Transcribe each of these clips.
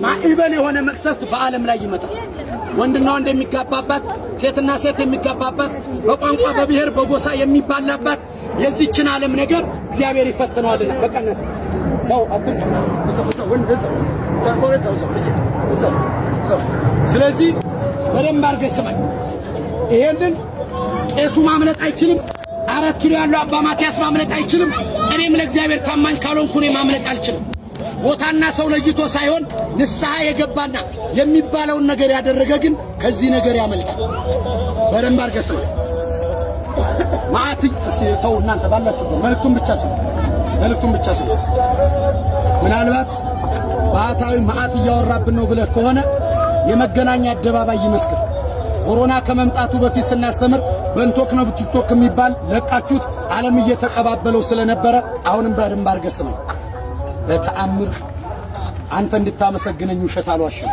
ማዕበል የሆነ መቅሰፍት በዓለም ላይ ይመጣል። ወንድና ወንድ የሚጋባባት፣ ሴትና ሴት የሚጋባባት፣ በቋንቋ በብሔር በጎሳ የሚባላባት የዚችን ዓለም ነገር እግዚአብሔር ይፈትነዋልና። በቃ ተው፣ አትምጡ። ወንድ እዛው እዛው እዛው እዛው እዛው። ስለዚህ በደንብ አድርገህ ስማኝ። ይሄንን ቄሱ ማምለጥ አይችልም። 4 ኪሎ ያለው አባ ማቲያስ ማምለጥ አይችልም። እኔም ለእግዚአብሔር ታማኝ ካልሆንኩ እኔ ማምለጥ አልችልም። ቦታና ሰው ለይቶ ሳይሆን ንስሐ የገባና የሚባለውን ነገር ያደረገ ግን ከዚህ ነገር ያመልጣል። በደንብ አድርገህ ስማ። ማአት ተው፣ እናንተ ባላችሁበት መልእክቱን ብቻ ስሙ። መልእክቱን ብቻ ስሙ። ምናልባት ባህታዊ መዓት እያወራብን ነው ብለህ ከሆነ የመገናኛ አደባባይ ይመስክር። ኮሮና ከመምጣቱ በፊት ስናስተምር በንቶክ ነው ቲክቶክ የሚባል ለቃችሁት ዓለም እየተቀባበለው ስለነበረ አሁንም በደንብ አድርገህ ስማኝ። በተአምር አንተ እንድታመሰግነኝ ውሸት አልዋሽም።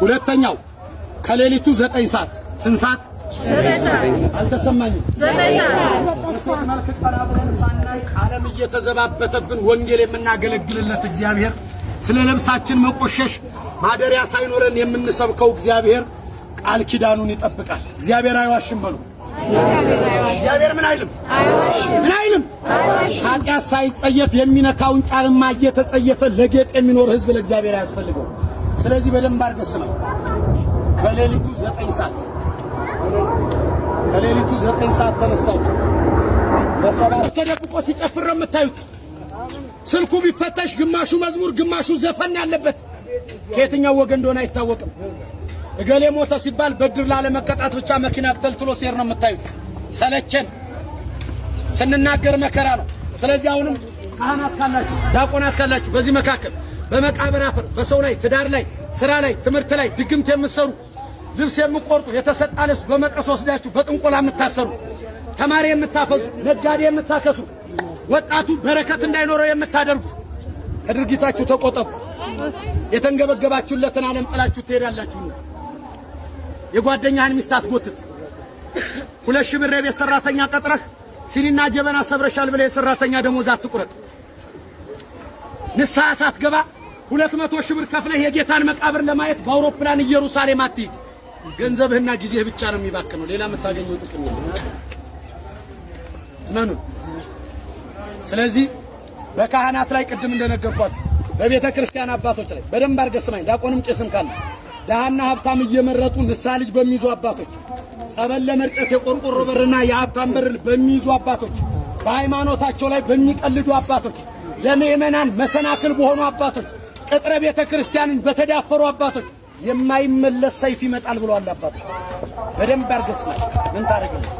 ሁለተኛው ከሌሊቱ 9 ሰዓት፣ ስንት ሰዓት? አልተሰማኝም። 9 ሰዓት። መልክ ቀና ብለን ሳናይ ዓለም እየተዘባበተብን ወንጌል የምናገለግልለት እግዚአብሔር፣ ስለ ልብሳችን መቆሸሽ ማደሪያ ሳይኖረን የምንሰብከው እግዚአብሔር ቃል ኪዳኑን ይጠብቃል። እግዚአብሔር አይዋሽም በሉ። እግዚአብሔር ምን አይልም? ምን አይልም? ኃጢአት ሳይጸየፍ የሚነካውን ጫማ እየተጸየፈ ለጌጥ የሚኖር ህዝብ ለእግዚአብሔር አያስፈልገው። ስለዚህ በደንብ አድርገህ ስማኝ። ከሌሊቱ 9 ሰዓት፣ ከሌሊቱ 9 ሰዓት ተነስታችሁ በ7 ተደብቆ ሲጨፍር ነው የምታዩት። ስልኩ ቢፈተሽ ግማሹ መዝሙር ግማሹ ዘፈን ያለበት ከየትኛው ወገን እንደሆነ አይታወቅም። እገሌ ሞተ ሲባል በድር ላለመቀጣት ብቻ መኪና ተልትሎ ሲሄድ ነው የምታዩት። ሰለቸን፣ ስንናገር መከራ ነው። ስለዚህ አሁንም ካህናት ካላችሁ፣ ዲያቆናት ካላችሁ በዚህ መካከል በመቃብር አፈር በሰው ላይ፣ ትዳር ላይ፣ ስራ ላይ፣ ትምህርት ላይ ድግምት የምትሰሩ፣ ልብስ የምትቆርጡ፣ የተሰጣ ልብስ በመቀስ ወስዳችሁ በጥንቆላ የምታሰሩ፣ ተማሪ የምታፈዙ፣ ነጋዴ የምታከሱ፣ ወጣቱ በረከት እንዳይኖረው የምታደርጉ ከድርጊታችሁ ተቆጠቡ። የተንገበገባችሁለትን ዓለም ጥላችሁ ትሄዳላችሁና የጓደኛህን ሚስት አትጎትት። 2,000 ብር የቤት ሰራተኛ ቀጥረህ ሲኒና ጀበና ሰብረሻል ብለህ የሰራተኛ ደሞዝ አትቁረጥ። ንስሐ ሳትገባ 200,000 ብር ከፍለህ የጌታን መቃብር ለማየት በአውሮፕላን ኢየሩሳሌም አትሂድ። ገንዘብህና ጊዜህ ብቻ ነው የሚባክነው። ሌላ የምታገኘው ጥቅም የለም። እመኑን። ስለዚህ በካህናት ላይ ቅድም እንደነገርኳችሁ በቤተ ክርስቲያን አባቶች ላይ በደንብ አድርገህ ስማኝ። ዲያቆንም ቄስም ካለ ድሃና ሀብታም እየመረጡ ንስሐ ልጅ በሚይዙ አባቶች፣ ጸበል ለመርጨት የቆርቆሮ በርና የሀብታም በር በሚይዙ አባቶች፣ በሃይማኖታቸው ላይ በሚቀልዱ አባቶች፣ ለምእመናን መሰናክል በሆኑ አባቶች፣ ቅጥረ ቤተ ክርስቲያንን በተዳፈሩ አባቶች የማይመለስ ሰይፍ ይመጣል ብለዋል አባቶች። በደንብ አድርገህ ስማኝ። ምን ታደርግልህ?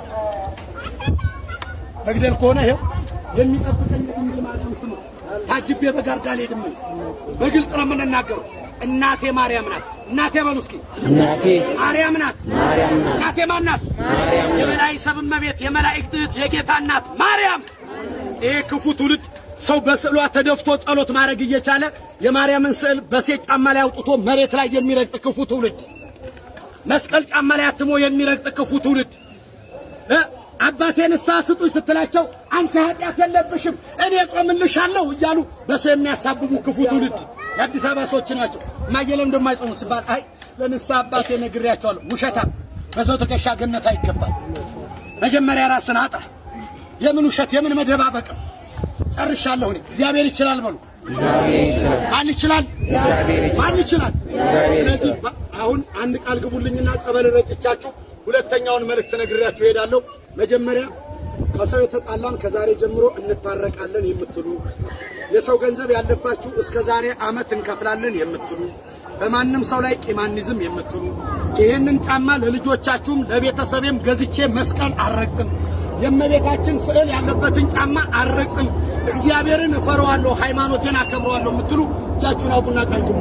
መግደል ከሆነ ይኸው የሚጠብቀኝ የድንግል ማርያም ስም ታጅቤ በጋርዳ አልሄድም። በግልጽ ነው የምንናገረው። እናቴ ማርያም ናት። እናቴ በሉ እስኪ። እናቴ ማርያም ናት። ማርያም ናት። እናቴ ማን ናት? ማርያም ናት። የበላይ ሰብ እመቤት፣ የመላእክት እህት፣ የጌታ እናት ማርያም። ይሄ ክፉ ትውልድ ሰው በስዕሏ ተደፍቶ ጸሎት ማድረግ እየቻለ የማርያምን ስዕል በሴት ጫማ ላይ አውጥቶ መሬት ላይ የሚረግጥ ክፉ ትውልድ፣ መስቀል ጫማ ላይ አትሞ የሚረግጥ ክፉ ትውልድ፣ አባቴ ንስሐ ስጡኝ ስትላቸው አንቺ ኃጢአት የለብሽም እኔ ጾምልሻለሁ እያሉ በሰው የሚያሳብቡ ክፉ ትውልድ የአዲስ አበባ ሰዎች ናቸው። እማዬ ለምን እንደማይጾሙ ሲባል አይ ለንስሐ አባቴ ነግሬያቸዋለሁ። ውሸታም፣ በሰው ትከሻ ገነት አይገባም። መጀመሪያ ራስን አጥራ። የምን ውሸት የምን መደባበቅ ነው? ጨርሻለሁ እኔ። እግዚአብሔር ይችላል በሉ። እግዚአብሔር ይችላል። ማን ይችላል? እግዚአብሔር ይችላል። ማን ይችላል? እግዚአብሔር ስለዚህ ይችላል። አሁን አንድ ቃል ግቡልኝና ጸበል ረጭቻችሁ ሁለተኛውን መልእክት ነግሬያችሁ እሄዳለሁ። መጀመሪያ ከሰው የተጣላን ከዛሬ ጀምሮ እንታረቃለን የምትሉ፣ የሰው ገንዘብ ያለባችሁ እስከ ዛሬ ዓመት እንከፍላለን የምትሉ፣ በማንም ሰው ላይ ቂም አንይዝም የምትሉ፣ ይሄንን ጫማ ለልጆቻችሁም ለቤተሰቤም ገዝቼ መስቀል አልረግጥም፣ የእመቤታችን ስዕል ያለበትን ጫማ አልረግጥም፣ እግዚአብሔርን እፈራዋለሁ፣ ሃይማኖቴን አከብረዋለሁ የምትሉ እጃችሁን አውጡና ቃል ግቡ።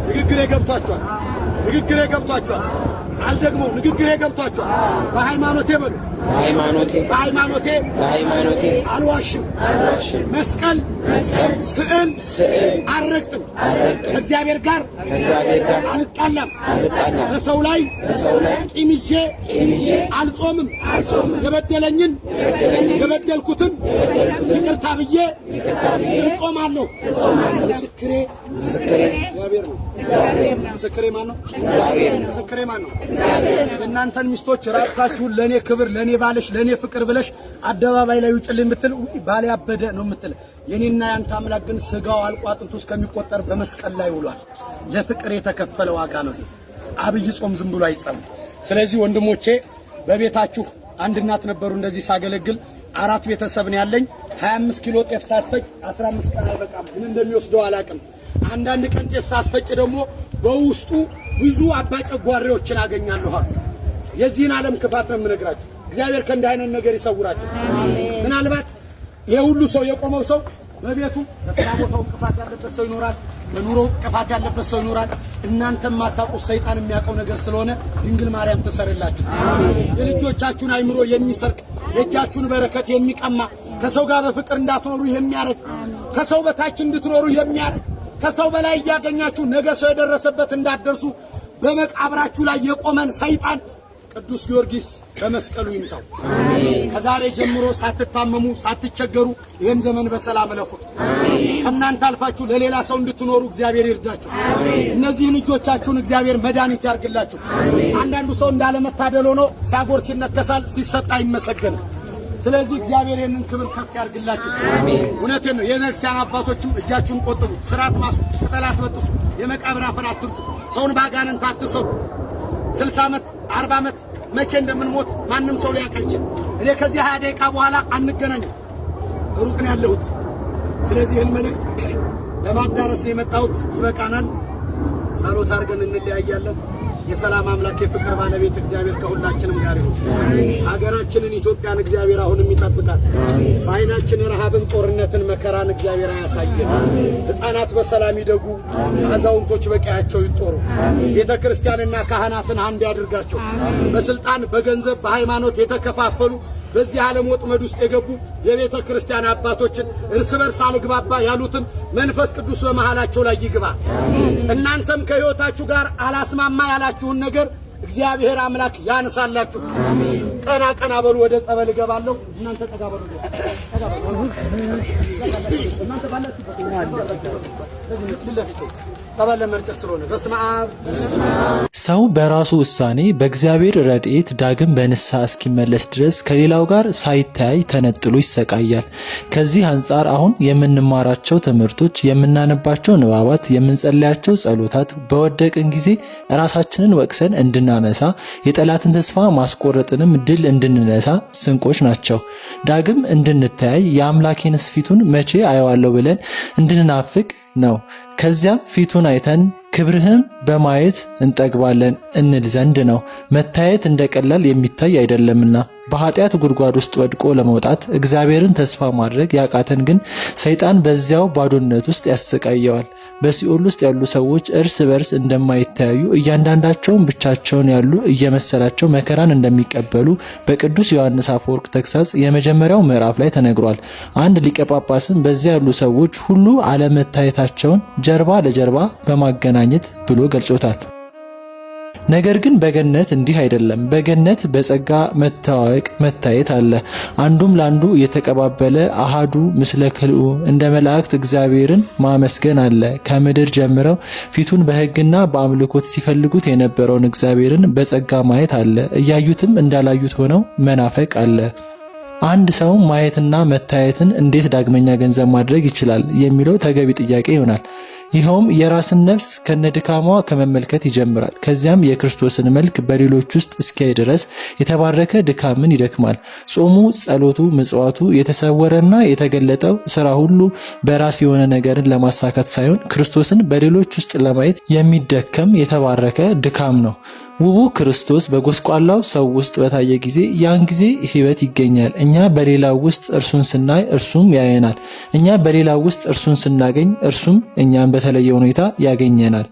ንግግሬ ገብቷችኋል? ንግግሬ ገብቷችኋል? አልደግመው። ንግግሬ ገብቷችኋል? በሃይማኖቴ በሉ። በሃይማኖቴ በሃይማኖቴ በሃይማኖቴ አልዋሽም። አልዋሽም። መስቀል መስቀል፣ ስዕል ስዕል አልረግጥም። አልረግጥም። ከእግዚአብሔር ጋር ከእግዚአብሔር ጋር አልጣላም። አልጣላም። በሰው ላይ በሰው ላይ ቂም ይዤ ቂም ይዤ አልጾምም። አልጾምም። የበደለኝን የበደለኝን የበደልኩትን የበደልኩትን ይቅርታ ብዬ ይቅርታ ብዬ እጾማለሁ። እጾማለሁ። ምስክሬ ምስክሬ እግዚአብሔር ነው። እግዚአብሔር ነው። ምስክሬ ማን ነው? እግዚአብሔር ነው። ምስክሬ ማን ነው? የእናንተን ሚስቶች ራቅታችሁን ለእኔ ክብር፣ ለእኔ ባልሽ፣ ለእኔ ፍቅር ብለሽ አደባባይ ላይ ውጭልኝ ብትል ውይ ባሌ ያበደ ነው የምትል። የኔና ያንተ አምላክ ግን ስጋው አልቆ አጥንቱ እስከሚቆጠር በመስቀል ላይ ውሏል። ለፍቅር የተከፈለ ዋጋ ነው ይሄ። አብይ ጾም ዝም ብሎ አይጸምም። ስለዚህ ወንድሞቼ በቤታችሁ አንድ እናት ነበሩ እንደዚህ ሳገለግል አራት ቤተሰብ ነው ያለኝ። 25 ኪሎ ጤፍ ሳስፈጭ 15 ቀን አይበቃም። ምን እንደሚወስደው አላቅም። አንዳንድ ቀን ጤፍ ሳስፈጭ ደግሞ በውስጡ ብዙ አባጨጓሬዎችን አገኛለሁ። የዚህን ዓለም ክፋት ነው የምነግራችሁ። እግዚአብሔር ከእንዲህ አይነት ነገር ይሰውራችሁ። ምናልባት ይሄ ሁሉ ሰው የቆመው ሰው በቤቱ በስራ ቦታው እንቅፋት ያለበት ሰው ይኖራል። በኑሮ እንቅፋት ያለበት ሰው ይኖራል። እናንተ የማታውቁት ሰይጣን የሚያውቀው ነገር ስለሆነ ድንግል ማርያም ትሰርላችሁ። የልጆቻችሁን አይምሮ የሚሰርቅ፣ የእጃችሁን በረከት የሚቀማ፣ ከሰው ጋር በፍቅር እንዳትኖሩ የሚያደርግ፣ ከሰው በታች እንድትኖሩ የሚያደርግ፣ ከሰው በላይ እያገኛችሁ ነገ ሰው የደረሰበት እንዳትደርሱ በመቃብራችሁ ላይ የቆመን ሰይጣን ቅዱስ ጊዮርጊስ በመስቀሉ ይምታው። ከዛሬ ጀምሮ ሳትታመሙ ሳትቸገሩ ይህን ዘመን በሰላም እለፉት። ከእናንተ አልፋችሁ ለሌላ ሰው እንድትኖሩ እግዚአብሔር ይርዳችሁ። እነዚህን እጆቻችሁን እግዚአብሔር መድኃኒት ያርግላችሁ። አንዳንዱ ሰው እንዳለመታደል ሆኖ ሲያጎርስ ይነከሳል፣ ሲሰጥ አይመሰገንም። ስለዚህ እግዚአብሔር ይህንን ክብር ከፍ ያርግላችሁ። እውነቴን ነው። የቤተክርስቲያን አባቶችም እጃችሁን ቆጥቡ፣ ስርዓት ማሱ፣ ቅጠል አትበጥሱ፣ የመቃብር አፈር አትርጩ፣ ሰውን በአጋንንት አትሰሩ። 60 ዓመት 40 ዓመት መቼ እንደምንሞት ማንም ሰው ሊያውቅ አይችልም። እኔ ከዚህ 20 ደቂቃ በኋላ አንገናኝም፣ ሩቅ ነው ያለሁት። ስለዚህ ይህን መልእክት ለማዳረስ ነው የመጣሁት። ይበቃናል። ጸሎት አድርገን እንለያያለን። የሰላም አምላክ የፍቅር ባለቤት እግዚአብሔር ከሁላችንም ጋር ይሁን። ሀገራችንን ኢትዮጵያን እግዚአብሔር አሁንም ይጠብቃት። በዓይናችን ረሃብን፣ ጦርነትን፣ መከራን እግዚአብሔር አያሳየን። ሕፃናት በሰላም ይደጉ፣ አዛውንቶች በቀያቸው ይጦሩ። ቤተ ክርስቲያንና ካህናትን አንድ ያድርጋቸው። በስልጣን በገንዘብ በሃይማኖት የተከፋፈሉ በዚህ ዓለም ወጥመድ ውስጥ የገቡ የቤተ ክርስቲያን አባቶችን እርስ በርስ አልግባባ ያሉትን መንፈስ ቅዱስ በመሃላቸው ላይ ይግባ። እናንተም ከሕይወታችሁ ጋር አላስማማ ያላችሁን ነገር እግዚአብሔር አምላክ ያንሳላችሁ። ቀና ቀና በሉ። ወደ ጸበል እገባለሁ። እናንተ ጠጋ በሉ። ጠጋ በሉ። እናንተ ባላችሁበት ፊት ለፊት ጸበል ለመርጨት ስለሆነ በስመ አብ። ሰው በራሱ ውሳኔ በእግዚአብሔር ረድኤት ዳግም በንስሐ እስኪመለስ ድረስ ከሌላው ጋር ሳይተያይ ተነጥሎ ይሰቃያል። ከዚህ አንጻር አሁን የምንማራቸው ትምህርቶች፣ የምናነባቸው ንባባት፣ የምንጸልያቸው ጸሎታት በወደቅን ጊዜ ራሳችንን ወቅሰን እንድናነሳ፣ የጠላትን ተስፋ ማስቆረጥንም ድል እንድንነሳ ስንቆች ናቸው። ዳግም እንድንተያይ የአምላኬንስ ፊቱን መቼ አየዋለሁ ብለን እንድንናፍቅ ነው። ከዚያም ፊቱን አይተን ክብርህን በማየት እንጠግባለን እንል ዘንድ ነው። መታየት እንደ ቀላል የሚታይ አይደለምና በኃጢአት ጉድጓድ ውስጥ ወድቆ ለመውጣት እግዚአብሔርን ተስፋ ማድረግ ያቃተን ግን ሰይጣን በዚያው ባዶነት ውስጥ ያሰቃየዋል። በሲኦል ውስጥ ያሉ ሰዎች እርስ በርስ እንደማይተያዩ እያንዳንዳቸውን ብቻቸውን ያሉ እየመሰላቸው መከራን እንደሚቀበሉ በቅዱስ ዮሐንስ አፈወርቅ ተግሳጽ የመጀመሪያው ምዕራፍ ላይ ተነግሯል። አንድ ሊቀ ጳጳስም በዚያ ያሉ ሰዎች ሁሉ አለመታየታቸውን ጀርባ ለጀርባ በማገናኘት ብሎ ገልጾታል። ነገር ግን በገነት እንዲህ አይደለም። በገነት በጸጋ መተዋወቅ መታየት አለ። አንዱም ለአንዱ እየተቀባበለ አሃዱ ምስለ ክልኡ እንደ መላእክት እግዚአብሔርን ማመስገን አለ። ከምድር ጀምረው ፊቱን በሕግና በአምልኮት ሲፈልጉት የነበረውን እግዚአብሔርን በጸጋ ማየት አለ። እያዩትም እንዳላዩት ሆነው መናፈቅ አለ። አንድ ሰው ማየትና መታየትን እንዴት ዳግመኛ ገንዘብ ማድረግ ይችላል የሚለው ተገቢ ጥያቄ ይሆናል። ይኸውም የራስን ነፍስ ከነድካሟ ከመመልከት ይጀምራል። ከዚያም የክርስቶስን መልክ በሌሎች ውስጥ እስኪያይ ድረስ የተባረከ ድካምን ይደክማል። ጾሙ፣ ጸሎቱ፣ ምጽዋቱ፣ የተሰወረና የተገለጠው ስራ ሁሉ በራስ የሆነ ነገርን ለማሳካት ሳይሆን ክርስቶስን በሌሎች ውስጥ ለማየት የሚደከም የተባረከ ድካም ነው። ውቡ ክርስቶስ በጎስቋላው ሰው ውስጥ በታየ ጊዜ ያን ጊዜ ሕይወት ይገኛል። እኛ በሌላው ውስጥ እርሱን ስናይ እርሱም ያየናል። እኛ በሌላው ውስጥ እርሱን ስናገኝ እርሱም እኛን በተለየ ሁኔታ ያገኘናል።